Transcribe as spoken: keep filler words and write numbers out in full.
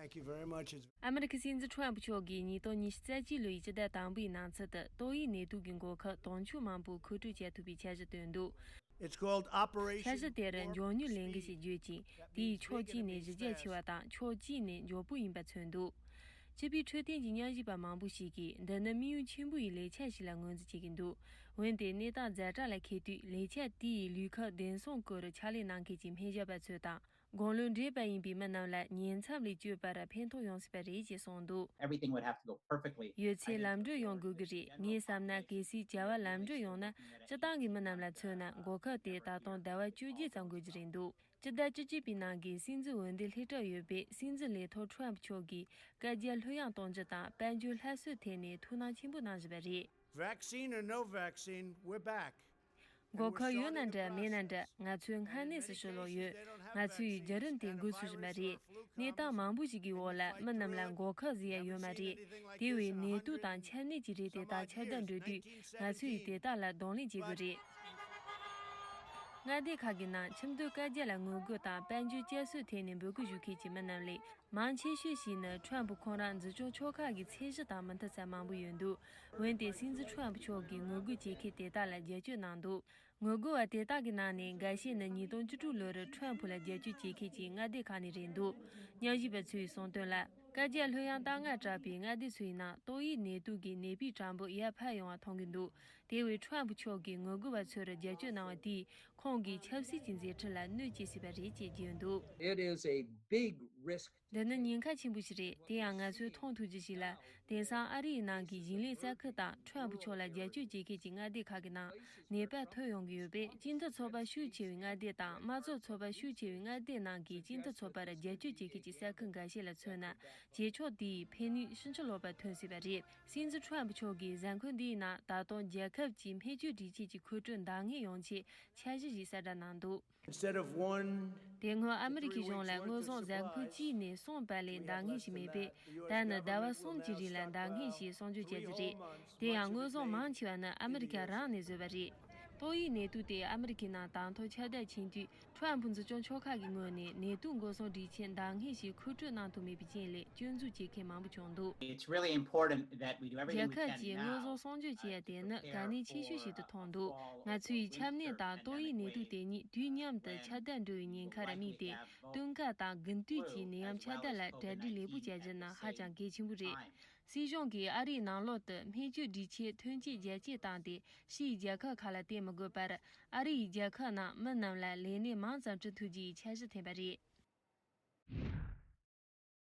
Thank you very much. It's ཨ་མི་རི་ཁའི་སྲིད་འཛིན་ཁྲོམ་ཕུ་མཆོག་གིས་ཉིས་སྟོང་ཉི་ཤུ་རྩ་གཅིག་ལོའི་སྤྱི་ཟླ་དང་པོའི་ནང་ཚུད་དུ་ཏོག་དབྱིབས་ནད་དུག་གི་འགོག་ཁབ་དུང་ཕྱུར་མང་པོ་མཁོ་སྤྲོད་བྱེད་ཐུབ་པའི་འཆར་གཞི་བཏོན་འདུག It's called Operation འཆར་གཞི་དེར་མགྱོགས་མྱུར་ལས་འགུལ་ཞེས་བརྗོད་ཅིང་། དེའི་ཕྱོགས་གཅིག་ནས་གཞི་རྒྱ་ཆེ་བ་དང་ཕྱོགས་གཅིག་ནས་མགྱོགས་པོ་ཡིན་པ་མཚོན་འདུག་སྤྱི་པའི་འཕྲོད་བསྟེན་གྱི་ཉམས་ཞིབ་པ་མང་པོ་ཞིག་གིས་འདི་ནི་དམིགས་ཡུལ་ཆེན་པོ་ཡི་ལས་འཆར་ཞིག་ལ་ངོས་འཛིན་བྱེད་ཀྱི་འདུག་འོན་ཏེ་གནས་སྟངས་ཛ་དྲག་ལ་འཁེལ་དུས་ལས་འཆར་དེ་ཡིས་ལུས་ཁག་བདེ་སྲུང་སྐོར་ཕྱག་ལས་གནང་མཁན་གྱི་སྨན་ཞབས་པ་ཚོ་དང་། དགུང་ལོ་བགྲེས་པ་ཡིན་པའི་མི་རྣམས་ལ་ཉེན་ཚབས་ལས་སྐྱོབ་པར་ཕན་ཐོགས་ཡོང་སྲིད་པ་རེད་ཅེས་གསུངས་འདུག Everything would have to go perfectly. ཡོད་ཚད་ལམ་འགྲོ་ཡོང་དགོས་ཀྱི་རེད། ངས་བསམ་ན་གལ་སྲིད་བྱ་བ་ལམ་འགྲོ་ཡོང་ན། སྤྱི་བཏང་གི་མི་རྣམས་ལ་མཚོན་ན་འགོག་ཁབ་དེ་ད་དུང་ཟླ་བ་བཅོ་བརྒྱད་ཙམ་འགོར་གྱི་རེད་འདུག་སྤྱི་ཟླ་བཅུ་གཅིག་པའི་ནང་གི་སྲིད་འཛིན་འོས་འདེམས་སླེབས་གྲབས་ཡོད་པས། སྲིད་འཛིན་ལས་ཐོག་ཁྲོམ་ཕུ་མཆོག་གིས་བཀའ་རྒྱ་ལྷོད་ཡངས་གཏོང་རྒྱུ་དང་དཔལ་འབྱོར་སླར་གསོའི་ཐད་ནས་ཐུགས་སྣང་ཆེན་པོ་གནང་བཞིན་པ་རེད། Vaccine or no vaccine, we're back. འགོག་ཁབ་ཡོད་ན་འདྲ་མེད་ན་འདྲ། ང་ཚོས་སྔ་གནས་སུ་ཕྱིར་ལོག་ཡོད། ང་ཚོས་བརྒྱུད་རིམ་དེ་འགོ་ཚུགས་བཞིན་པ་རེད། གནས་སྟངས་མང་པོ་ཞིག་གི་འོག་ལ་མི་རྣམས་ལ་འགོག་ཁབ་ཟེར་ཡ་ཡོད་མ་རེད། དེ་བས་ནད་དུག་དང་ཆ་གནས་ཀྱི་རིགས་དེ་དག་ཁྱབ་གདལ་འགྲོ་དུས། ང་ཚོས་དེ་དག་ལ་གདོང་ལེན་བྱེད་དགོས་རེད། མངའ་སྡེ་ཁག་གི་ནང་ཁྱིམ་སྡོད་བཀའ་རྒྱ་ལ་ངོ་རྒོལ་དང་དཔལ་འབྱོར་བསྐྱར་གསོའི་ཐད་ནས་འབོད་སྐུལ་ཞུ་མཁན་གྱི་མི་རྣམས་ལས། མང་ཆེ་ཤོས་ཤིག་ནི་ཁྲོམ་ཕུ་ཁོང་རང་འཛིན་སྐྱོང་ཕྱོགས་ཁག་གི་ཚད་གཞི་དང་མི་མཐུན་ས་མང་པོ་ཡོད་འདུག་འོན་ཏེ་སྲིད་འཛིན་ཁྲོམ་ཕུ་མཆོག་གིས་ངོ་རྒོལ་བྱེད་མཁན་དེ་དག་ལ་རྒྱབ་སྐྱོར་གནང་འདུག་ངོ་རྒོལ་བ་དེ་དག་གི་ནང་ནས་འགའ་ཤས་ནི་ཉིས་སྟོང་བཅུ་དྲུག་ལོར་ཁྲོམ་ཕུ་ལ་རྒྱབ་སྐྱོར་བྱེད་མཁན་གྱི་མངའ་སྡེ་ཁག་ནས་རེད་འདུག་ཉམས་ཞིབ་པ་ཚོས་གསུངས་དོན་ལ། བཀའ་རྒྱ་ལྷོད་ཡངས་ལྟ་ངར་དྲག་པའི་མངའ་སྡེ་ཚོའི་ནང་ཏོག་དབྱིབས་ནད་དུག་གི་ནད་པའི་གྲངས་འབོར་ཡར་འཕར་ཡོང་བ་མཐོང་གི་འདུག་དེ་བས་ཁྲོམ་ཕུ་མཆོག་གིས་ངོ་རྒོལ་བ་ཚོར་རྒྱབ་སྐྱོར་གནང་བ་དེས་ཁོང་གི་ཆབ་སྲིད་ཀྱི་མཛད་འཕྲིན་ལ་གནོད་སྐྱེལ་སྲིད་པ་རེད་ཅེས་བརྗོད་འདུག It is a big risk. འདི་ནི་ཉེན་ཁ་ཆེན་པོ་ཞིག་རེད། དེ་ཡང་ང་ཚོས་མཐོང་ཐུབ་རྒྱུ་ཞིག་ལ། དེང་སང་ཨ་རིའི་ནང་གི་ཞིང་ལས་ས་ཁུལ་དང་ཁྲོམ་ཕུ་མཆོག་ལ་རྒྱབ་སྐྱོར་བྱེད་མཁན་གྱི་མངའ་སྡེ་ཁག་གི་ནང་ནད་པ་ཐོན་ཡོང་གི་ཡོད་པས། སྤྱི་མཐུན་ཚོགས་པ་ཤུགས་ཆེ་བའི་མངའ་སྡེ་དང་དམངས་གཙོ་ཚོགས་པ་ཤུགས་ཆེ་བའི་མངའ་སྡེ་ནང་གི་སྤྱི་མཐུན་ཚོགས་པར་རྒྱབ་སྐྱོར་བྱེད་མཁན་གྱི་ས་ཁུལ་འགའ་ཤས་ལ་མཚོན་ན། བྱེད་ཕྱོགས་དེའི་ཕན་ནུས་ཕྱིན་ཅི་ལོག་པ་ཐོན་སྲིད་པ་རེད། སྲིད་འཛིན་ཁྲོམ་ཕུ་མཆོག་གིས་གཟའ་འཁོར་འདིའི་ནང་ད་དུང་རྒྱལ་ཁབ་ཀྱི་སྨན་བཅོས་སྒྲིག་ཆས་ཀྱི་མཁོ་སྤྲོད་འདང་ངེས་ཡོང་ཆེད་འཆར་གཞི་ཞིག་གསལ་བསྒྲགས་གནང་འདུག Instead of one དེ་སྔོན་ཨ་མི་རི་ཁའི་གཞུང་ལ་དངོས་ཟོག་གཟའ་འཁོར་གཅིག་ནས་གསུམ་བར་ལས་འདང་ངེས་ཤིག་མེད་པས། ད་ནི་ཟླ་བ་གསུམ་གྱི་རིང་ལ་འདང་ངེས་ཤིག་གསོག་འཇོག་བྱ་རྒྱུ་རེད། དེ་ཡང་དངོས་ཟོག་མང་ཆེ་བ་ནི་ཨ་མི་རི་ཁ་རང་ནས་བཟོས་པ་རེད། ཏོག་དབྱིབས་ནད་དུག་དེ་ཨ་མི་རི་ཁའི་ནང་དང་ཐོག་ཁྱབ་གདལ་ཕྱིན་དུས། ཁྲོམ་ཕུ་འཛིན་སྐྱོང་ཕྱོགས་ཁག་གི་ངོས་ནས་ནད་དུག་འགོག་སྲུང་སྒྲིག་ཆས་འདང་ངེས་ཤིག་མཁོ་སྤྲོད་གནང་ཐུབ་མེད་པའི་རྐྱེན་ལས་སྐྱོན་འཛུགས་བྱེད་མཁན་མང་པོ་བྱུང་འདུག It's really important that we do everything རྒྱལ་we ཁབ་can ཀྱིས་དངོས་now ཟོག་གསོག་འཇོག་བྱེད་ཡ་དེ་ནི་གལ་གནད་ཆེ་ཤོས་ཤིག་ཏུ་མཐོང་འདུག་ང་ཚོས་ཆམ་ནད་དང་ཏོག་དབྱིབས་ནད་དུག་དེ་གཉིས་དུས་མཉམ་དུ་ཁྱབ་གདལ་འགྲོ་བའི་ཉེན་ཁར་དམིགས་ཏེ། དུས་བཀག་དང་དགུན་དུས་ཀྱི་ནད་ཡམས་ཁྱབ་གདལ་ལ་གྲ་སྒྲིག་ལེགས་པོ་བྱ་རྒྱུ་ནི་ཧ་ཅང་གལ་ཆེན་པོ་རེད། སྲིད་གཞུང་གིས་ཨ་རིའི་ནང་ལོགས་སུ་སྨན་བཅོས་སྒྲིག་ཆས་ཐོན་སྐྱེད་རྒྱ་སྐྱེད་བཏང་སྟེ། ཕྱིའི་རྒྱལ་ཁབ་ཁག་ལ་བརྟེན་མི་དགོས་པར། ཨ་རིའི་རྒྱལ་ཁབ་ནང་མི་རྣམས་ལ་ལས་གནས་མང་ཙམ་བསྐྲུན་ཐུབ་རྒྱུའི་འཆར་གཞི་འཐེན་པ་རེད།